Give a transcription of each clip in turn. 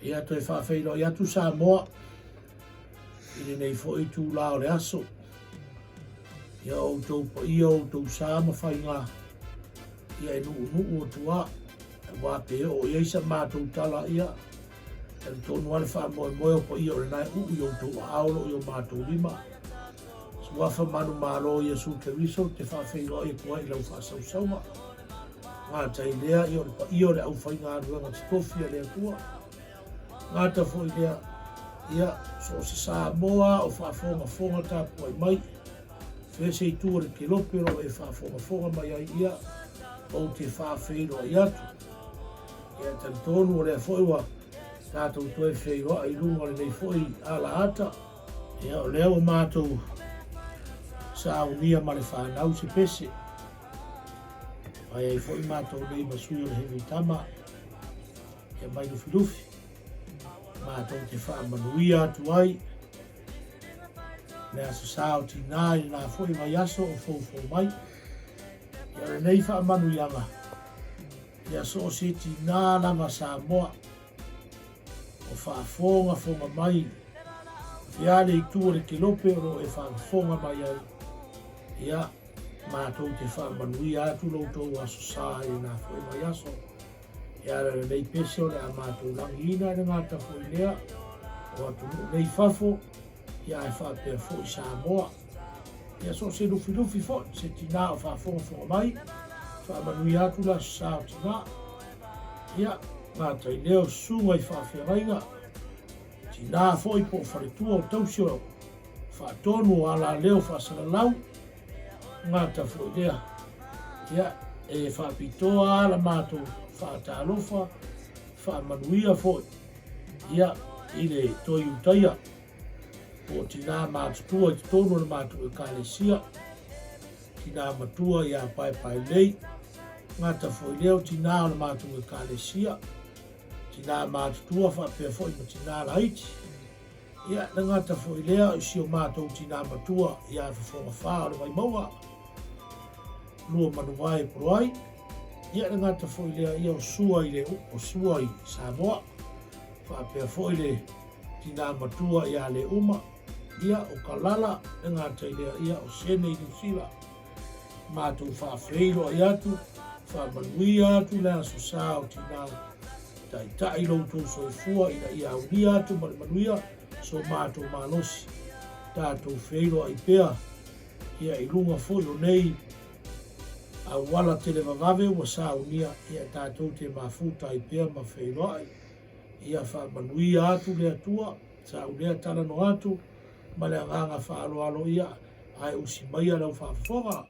Ia toe faafeiloai atu Samoa i lenei foi itulā o le aso. Ia o outou paia, o outou sa ma faiga, ia e nuunuu atu lava, aua pe oo i ai sa matou tala, ia talitonu lava le faamoemoe o paia o lena e uu i outou aao o lo o i o matou lima. Suafa manumalo o Iesu Keriso ou te faafeiloai atu ai i lau faasausauga. Gata i lea, ia o le paia o le aufaigaluega totofi a le Atua. Gata foi lea, ia, so o se Samoa o faafogafoga tapuai mai, fea se itu o le kelope o lo o e faafogafoga mai ai, ia, ou te faafeiloai atu. Ia, e talitonu o lea foi ua tatou toe feiloai i luga o lenei foi alaata. Ia, o lea ua matou saunia ma le fanau se pese. Fai ai foi matou nei ma sui o le Hevi Tama ia mai Lufilufi. Matou te faamanuia atu ai le Aso Sa o Tinā i lena foi vaiaso o foufou mai. Ia o lenei faamanuiaga, ia so o se tinā lava Samoa o faafogafoga mai fea le itu o le kelope o lo o e faafofoga mai ai, ia matou te faamanuia atu lo outou Aso Sa i lena foi vaiaso. E ala i lenei pese o le a matou lagiina i le gata foi lea o atunuu nei fafo, ia ae faapea foi Samoa. Ia so o se lufilufi foi, se tinā o faafogafoga mai, faamanuia atu le Aso Sa o Tinā. Ia, gata i lea o susuga i faafeagaiga, tinā foi po o faletua o tausi o faatonu o alaleo faasalalau, gata foi lea. Ia, e faapitoa lava la matou faatalofa, faamanuia foi, ia, i le Toi Utaia, po o tinā matutua i totonu o le matou Ekalesia, tinā matua iā Paepaelei, gata foi lea o tinā o le matou Ekalesia, tinā matutua faapea foi ma tinā laiti. Ia, le gata foi lea o si o matou tinā matua iā Fofogafā o le Vaimauga, lua manuvae e Poloai. Ia, le gata foi lea ia o Sua i le o Sua i Samoa, faapea foi le tinā matua iā Leuma, ia o Kalala, le gata i lea ia o Sene i Niu Sila. Matou faafeiloai atu, faamanuia atu le Aso Sa o Tinā. Taitai lo outou soifua ina ia aulia atu ma le manuia so matou malosi. Tatou feiloai pea ia i luga foi o nei auala televavave ua saunia ia tatou te mafuta ai pea ma feiloai. Ia faamanuia atu le Atua, sa ulea talanoa atu ma le agaga faaaloalo ia ae usi maia lau faafofoga.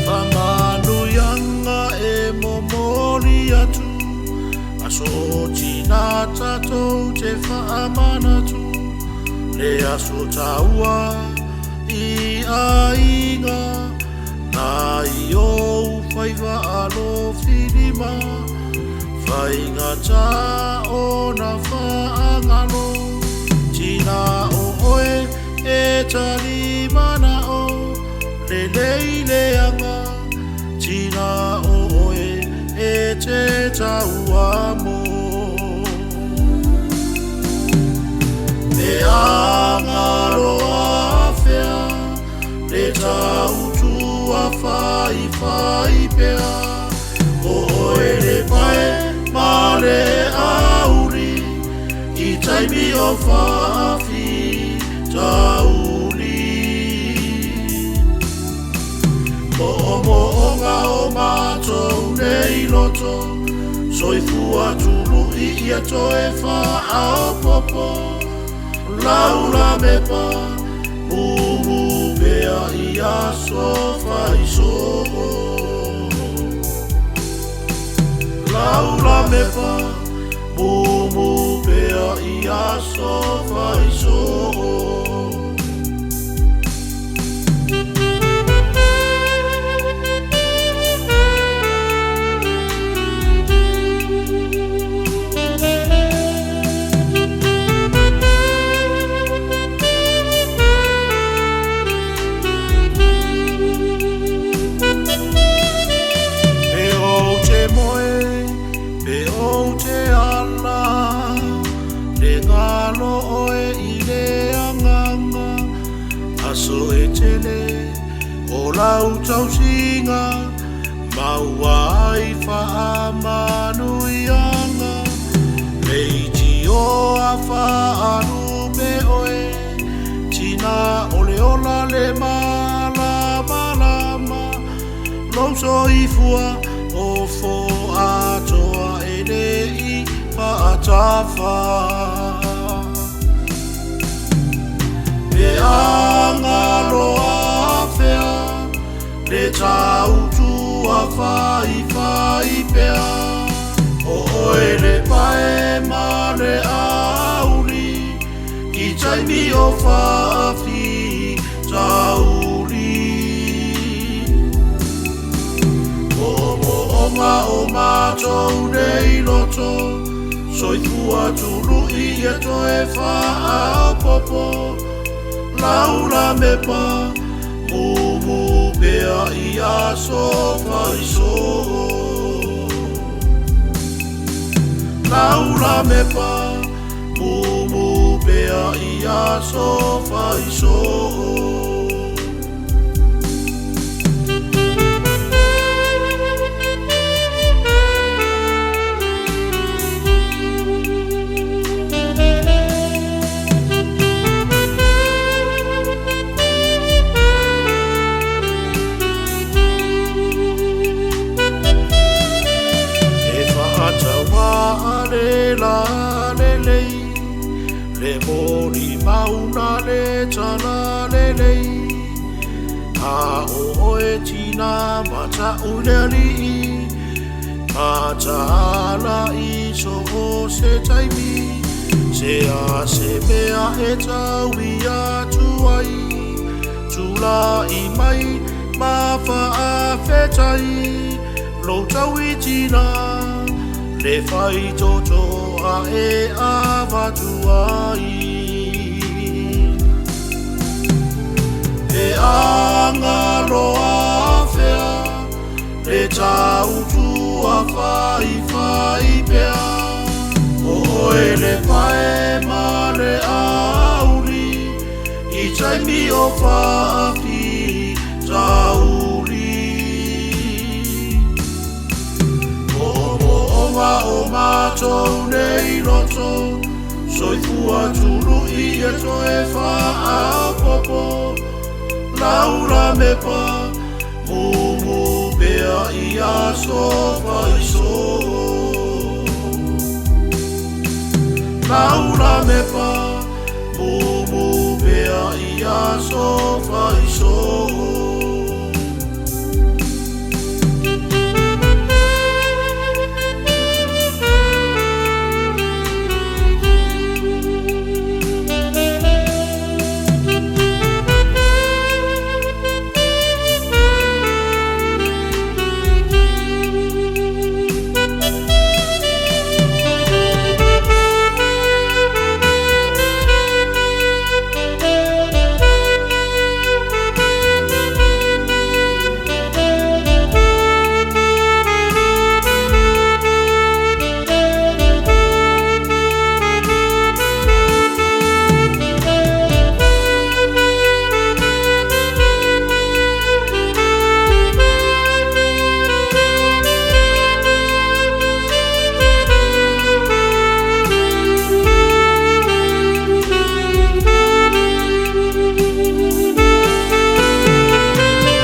Faamanuiaga e momoli atu, Aso o tina tatou te faamanatu, Le aso taua i aiga, Na i ou faiva alofilima, Faigata ona faagalo, Tina o oe e tali manao, Lelei leaga, Tina o oe e te taua mo. E angaro afea, Le tautua whaiwhai pea, Ko oe le pae ma le auri, I taimi o faafitauli. Mo'omo'oga o matou nei loto, Soifua tului ia toe faaopoopo, Laula mepa, mumu pea i aso faisoo. Laula mepa, mumu. aso faisoo. Pe ou te moe, pe ou te ala, le galo oe i le agaga, aso e tele o lau tausiga, maua ai faamanuiaga. Leitioa faalupe oe, tina o le ola le malamalama, lou soifua o foatoa e le'i faatafa. Pe agaloa afea, le tautua faifai pea, o oe le pae ma le auli, i taimi o faafitauli. Mo'omo'oga o matou nei loto, soifua tulu'i e toe faaopoopo, laulamepa mumu pea i aso faisoo. Laulamepa mumu pea i aso faisoo. E faatauvaa le lalelei, le molimauga le talalelei, a o oe tina mata'u i le alii, mataala i so o se taimi, se a se mea e taui atu ai, tula'i mai ma faafetai, lou taui tina, le faitotoa e avatu ai. Pe agaloa afea, le tautua faifai pea, o oe le pae ma le auli, i taimi o faafitauli. Mo'omo'oga o matou nei loto, soifua tulu'i e toe faaopoopo, laulamepa mumu pea i aso faisoo. Laulamepa mumu pea i aso faisoo.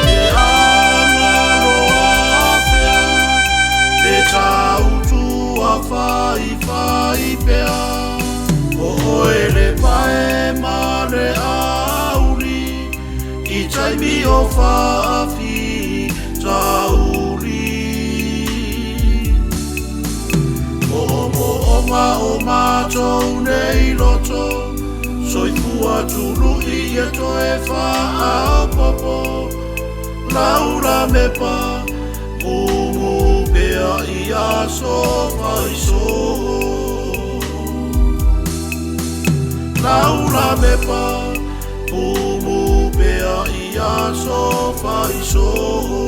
Pe agaloa afea, le tautua faifai pea, o oe le pae ma le auli, i taimi o faafitauli. Mo'omo'oga luga o matou nei loto, soifua tului e toe faaopoopo, laula mepa, mumu pea i aso faiso. Laula mepa, mumu pea i aso faiso.